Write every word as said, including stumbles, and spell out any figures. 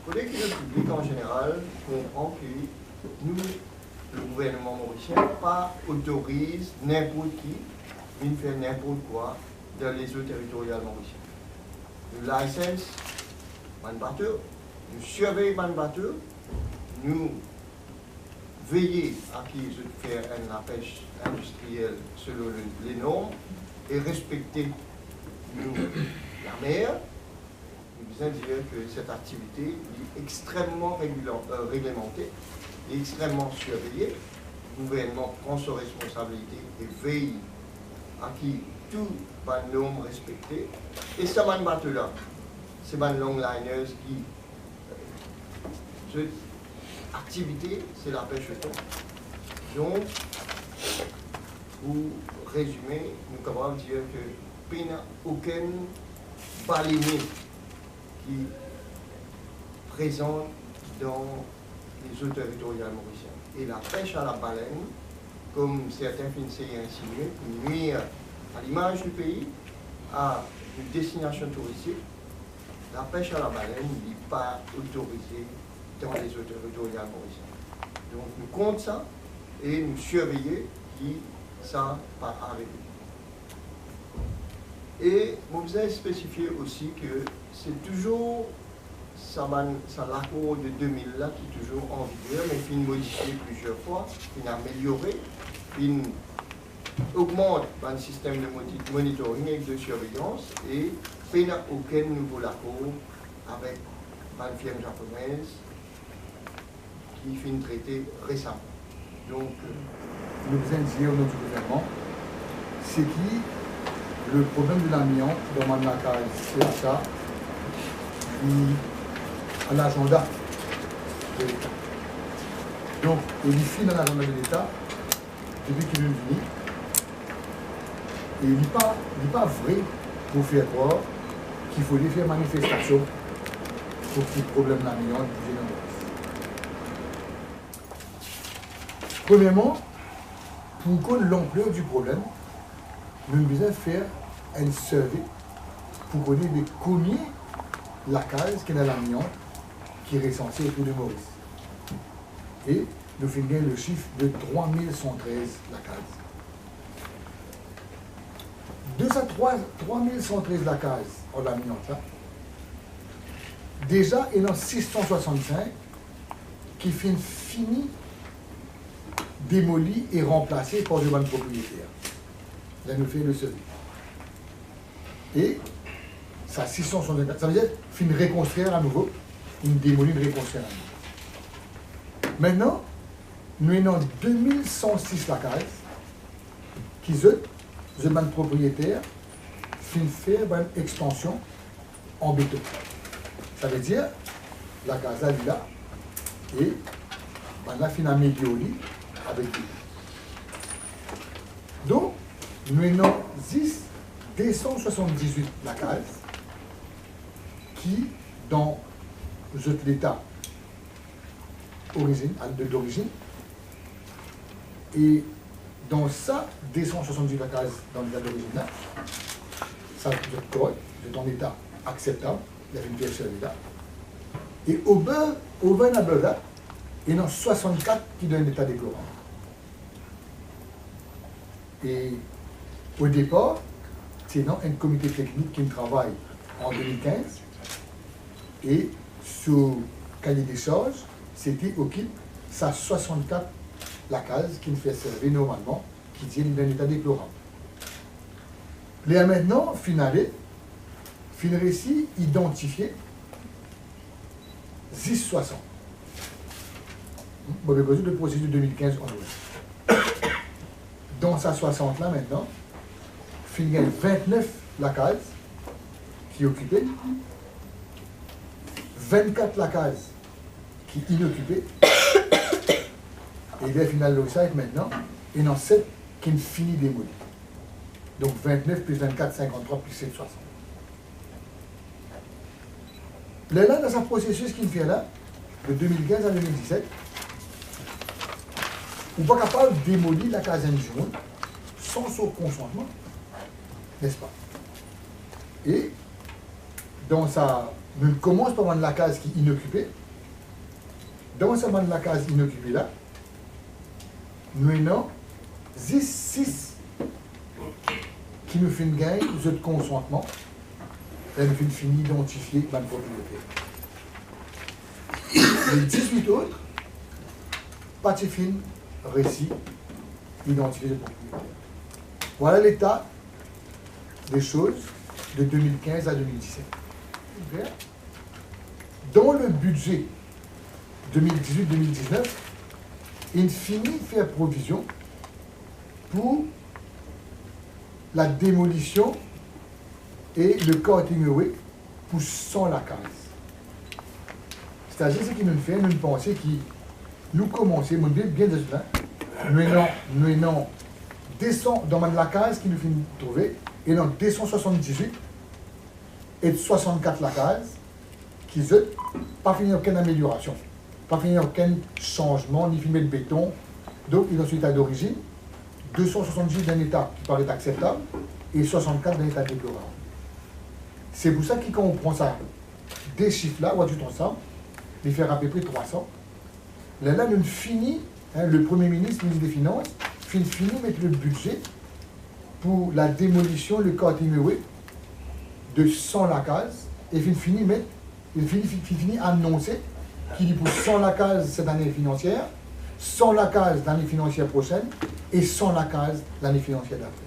Fode ki le piblik an zeneral konpran ki nou, le gouvernman morisien, pa otoriz ninport ki vinn fer ninport kwa dan lezo teritorial morisien. Nou license bann bato, nou sirvey bann bato, nou veye a ki zot fer enn lapes indistriel selon le, le norm e respekte nou lamer. Nou bizin dir ke set aktivite li extrememan regila-, eh, reglemante, li extrememan sirveye. Gouvernman pran so responsabilite e vey a ki tou bann norm respekte. E sa bann bato la, se bann longliners ki, eh, zot aktivite se lapes o ton. Donk, pou rezime, nou kapav dir ke pena okenn balene ki prezant dan lezo teritorial morisien. E lapes a labalenn, kom sertin finn seye insinie, pou nwir a limaz di pei, a nou destinasion touristik, lapes a labalenn, li pa otorize dan lezo teritorial morisien. Donk, nou kont sa e nou sirveye ki sa pa arive. E mo bizin spesifie osi ke se touzour sa bann, sa lakor de de mil la ki touzour an viger, me finn modifie plizier fwa, finn ameliore, finn ogmant bann sistem de moni-, monitoring ek de sirveyans, e pena okenn nouvo lakor avek bann firm japonez ki finn trete resaman. Donk, nou bizin dir o nom di gouvernman, se ki le problem de lamiant dan bann lakaz C H A, li a lagenda de Leta. Donk, e li finn a lagenda de Leta, depi ki nou vini, e li pa, li pa vre pou fer krwar ki fode fer manifestasion pou ki problem lamiant bouze dan Moris. Premierman, pou konn lanpler di problem, nou bizin fer enn survey pou kone be konbien lakaz ki ena lamiant ki resanse otour de Moris. E nou finn gagn le sif de trwa mil san trez lakaz. De sa trwa, trwa mil san trez lakaz ar lamiant la, deza ena sis san swasann-sink ki finn fini demoli e ranplase par bann propriyeter. La nou fer le survey. E sa sis san swasann-sink, savedir finn rekonstrir anouvo, finn demoli, rekonstrir anouvo. Aster, nou ena de mil san sis lakaz ki zot, zot bann propriyeter finn fer bann extansion an beton. Savedir, lakaz la, li la, e bann la finn amelior li avek beton. Donk, nou ena zis de san swasann-diz-wit lakaz ki dan zot leta orizinn, de, dorizinn. E dan sa de san swasann-diz lakaz dan leta dorizinn la, sa zot korek, zot an leta akseptab, li finn fer servi la. E over, over and above that, ena swasann-kat ki dan leta deplorab. E o depar, ti ena enn komite teknik ki travay an de mil kinz, e so kaye de sarz, se ti okip sa swasann-kat lakaz ki finn fer servi normalman, ki dir li dan leta deplorab. Ler aster, finn ale, finn resi idantifie zis swasann. Mo pe koze de prosedir de mil kinz annou. Dan sa swasann la aster, finn gagn vintnef lakaz ki okipe, vintkat lakaz ki inokipe, e ler finn al lor sa, aster, ena set ki fini demoli. Donk, vintnef plis vintkat, sinkanntrwa, plis set, swasann. Lerla, dan sa prosesis ki finn fer la, de de mil kinz a de mil diset, ou pa kapav demoli lakaz enn dimoun san so konsantman, nespa? E dan sa Nou koumans par bann lakaz ki inokipe. Dan sa bann lakaz inokipe la, nou ena zis sis ki nou finn gagn zot konsantman, e nou finn fini idantifie bann propriyeter. Le dizwit lot pa ti finn resi idantifie zot propriyeter. Vwala leta de soz de de mil kinz a de mil diset. Ok? Dan le bidze de mil dizwit de mil diznef, inn fini fer provizion pou la demolision e le carting away pou san lakaz. Setadir seki nou fer, nou panse ki nou koumanse, mo bien, bien dir la, nou ena, nou ena de san dan bann lakaz ki nou finn trouve, ena de san swasanndizwit e swasannkat lakaz ki zot pa finn okenn ameliorasion, pa finn okenn sanzman, ni finn met beton. Donk, li dan so eta dorizinn, de san swasanndizwit dan eta ki paret akseptab e swasannkat dan eta deplorab. Se pou sa ki kan ou pran sa de sif la, ou azout ansam, li fer apepre trwa san. Lerla nou fini, hein, le Premie Minis, Minis de Finans, finn fini met le bidze pou la demolision, le carting away de san lakaz, e finn fini met, finn fini, finn fini anonse ki li pou san lakaz set lane finansier, san lakaz lane finansier prosenn e san lakaz lane finansier dapre.